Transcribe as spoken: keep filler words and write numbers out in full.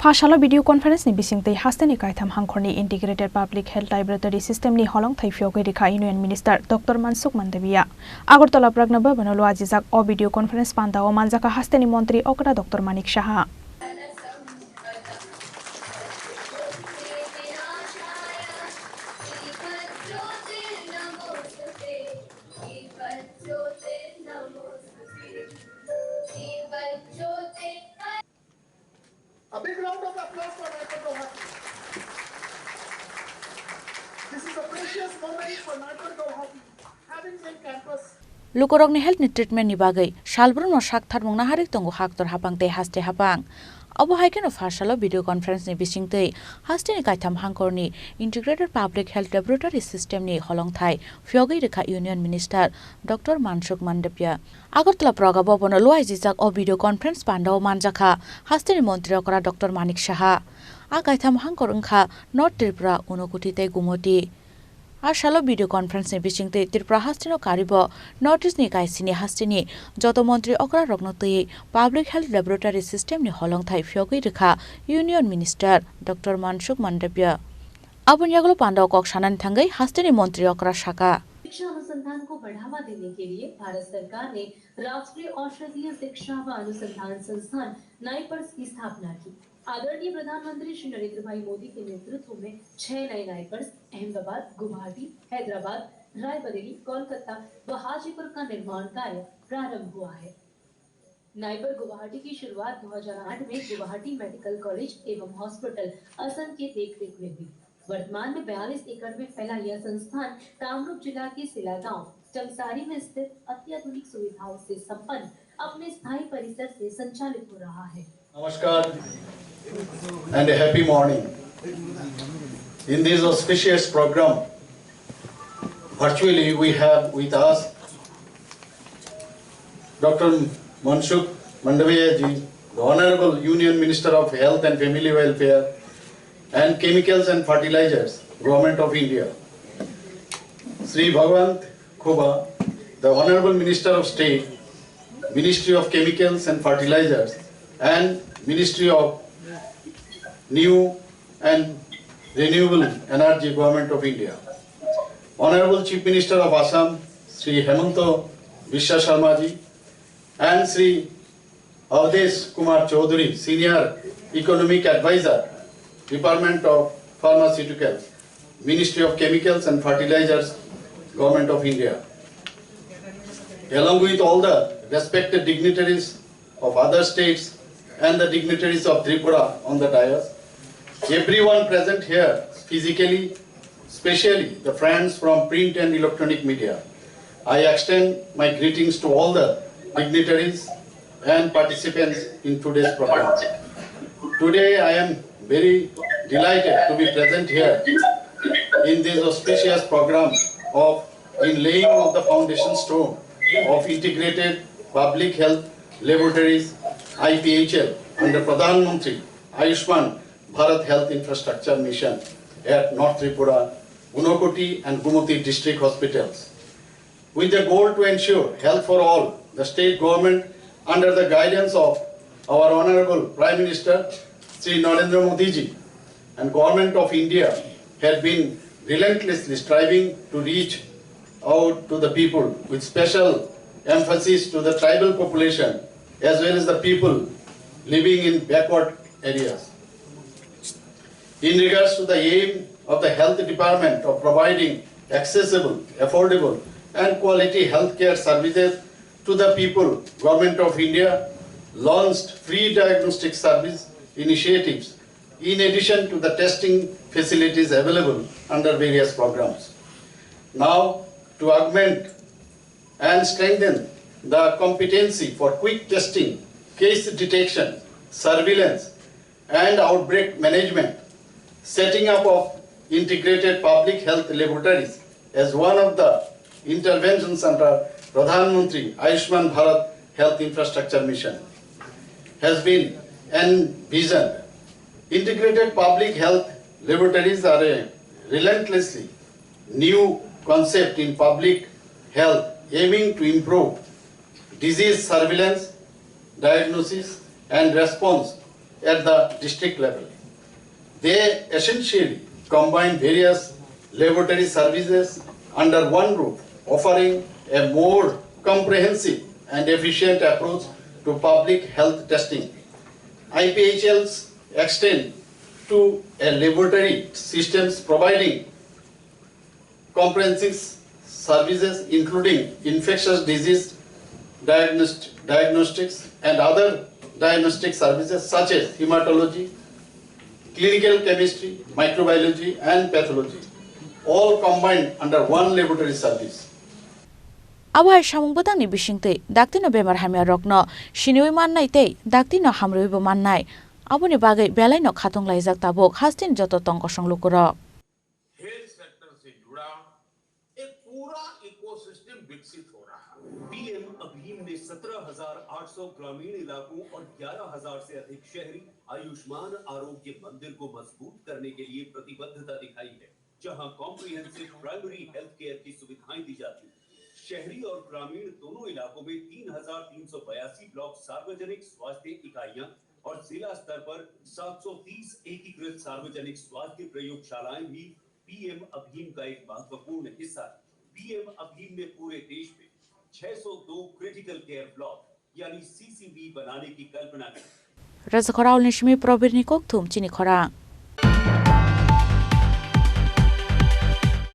A salo video conference ni bisingtwi hasteni kaitham hangkhorni Integrated Public Health Laboratory System ni holongthai phiyogwi rikha Union Minister Doctor Mansukh Mandaviya. Agartala Pragna Bhavan o luajijak o video conference panda o manjakha hasteni montri okra Doctor Manik Saha. A big round of applause for Naipur Guwahati. This is a precious moment for Naipur Guwahati, having been campus. Lukurokni health ni treatment ni bagwi salbrumno sak tharmung naharwi tongo haktor hapang tei haste hapang. Obo hai kheno pharsalo video conference ni bisingtwi hasteni kaitham hangkorni Integrated Public Health Laboratory System ni holongthai phiyogwi rikha Union Minister Doctor Mansukh Mandaviya. Agartala Praga Bhavan o luaijijak o video conference panda o manjakha hasteni montri okra Doctor Manik Saha. A kaitham hangkor wngkha North Tripura, Unakoti tei Gumoti. A salo video conference ni bisingtwi Tripura hasteni karibo North East ni kaisini hasteni joto montri okra rokno twiwi Public Health Laboratory System ni holongthai phiyogwi rikha Union Minister Doctor Mansukh Mandaviya. Aboni yagulo panda o kok sanani thangwi hasteni montri okra saka. शिक्षा अनुसंधान को बढ़ावा देने के लिए भारत सरकार ने राष्ट्रीय औषधीय शिक्षा व अनुसंधान संस्थान नाइपर्स की स्थापना की। आदरणीय प्रधानमंत्री श्री नरेंद्र भाई मोदी के नेतृत्व में छह नए नाइपर्स अहमदाबाद, गुवाहाटी, हैदराबाद, रायबरेली, कोलकाता व हाजीपुर का निर्माण कार्य प्रारंभ हुआ है। नाइपर गुवाहाटी की शुरुआत दो हज़ार आठ में गुवाहाटी मेडिकल कॉलेज एवं हॉस्पिटल असम के देखरेख में हुई। वर्तमान में बयालीस एकड़ में फैला यह संस्थान कामरूप जिला के सिलागांव चमसारी में स्थित अत्याधुनिक सुविधाओं से संपन्न अपने स्थायी परिसर से संचालित हो रहा है। Namaskar and a happy morning. In this auspicious program, virtually we have with us Doctor Mansukh Mandaviya ji, the Honorable Union Minister of Health and Family Welfare and Chemicals and Fertilizers, Government of India, Shri Bhagwant Khuba, the Honorable Minister of State, Ministry of Chemicals and Fertilizers and Ministry of New and Renewable Energy, Government of India, Honorable Chief Minister of Assam, Shri Himanta Biswa Sarma ji, and Shri Avdesh Kumar Chaudhary, Senior Economic Advisor, Department of Pharmaceuticals, Ministry of Chemicals and Fertilizers, Government of India, along with all the respected dignitaries of other states and the dignitaries of Tripura on the dais, everyone present here physically, especially the friends from print and electronic media. I extend my greetings to all the dignitaries and participants in today's program. Today, I am very delighted to be present here in this auspicious program of in laying of the foundation stone of Integrated Public Health Laboratories, I P H L, under Pradhan Mantri Ayushman Bharat Health Infrastructure Mission at North Tripura, Unakoti and Gumoti district hospitals. With the goal to ensure health for all, the state government, under the guidance of our Honorable Prime Minister Shri Narendra Modi ji and Government of India, had been relentlessly striving to reach out to the people, with special emphasis to the tribal population as well as the people living in backward areas. In regards to the aim of the health department of providing accessible, affordable and quality healthcare services to the people, Government of India launched free diagnostic service initiatives in addition to the testing facilities available under various programs. Now, to augment and strengthen the competency for quick testing, case detection, surveillance, and outbreak management, setting up of integrated public health laboratories as one of the interventions under Pradhan Mantri Ayushman Bharat Health Infrastructure Mission has been envisioned. Integrated public health laboratories are a relentlessly new concept in public health aiming to improve disease surveillance, diagnosis, and response at the district level. They essentially combine various laboratory services under one roof, offering a more comprehensive and efficient approach to public health testing. I P H Ls extend to a laboratory systems providing comprehensive services including infectious disease diagnost- diagnostics and other diagnostic services such as hematology, clinical chemistry, microbiology, and pathology, all combined under one laboratory service. Abo hai samung bwtangni bisingtwi daktino bemar hamya rokno siniwi mannai tei daktino hamrwibo mannai. Aboni bagwi belaino khatung laijak tabuk hasteni joto tong kosong lukurok. Health sector से जुड़ा एक पूरा इकोसिस्टम विकसित हो रहा है। पीएम अभियान ने सत्रह हज़ार आठ सौ ग्रामीण इलाकों और ग्यारह हज़ार से अधिक शहरी आयुष्मान आरोग्य मंदिर को मजबूत करने के लिए प्रतिबद्धता दिखाई है, जहां कॉम्प्रिहेंसिव प्राइमरी हेल्थ केयर की सुविधाएं दी जाती हैं। शहरी और ग्रामीण दोनों इलाकों में तीन हज़ार तीन सौ बयासी ब्लॉक सार्वजनिक स्वास्थ्य इकाइयां और जिला स्तर पर सात सौ तीस एकीकृत सार्वजनिक स्वास्थ्य प्रयोगशालाएं भी पीएम अभियान का एक महत्वपूर्ण हिस्सा है। पीएम अभियान ने पूरे देश में छह सौ दो क्रिटिकल केयर ब्लॉक यानी सीसीबी बनाने की कल्पना की। Rajakhor Aulni simi Probirni kokthum chini khorang.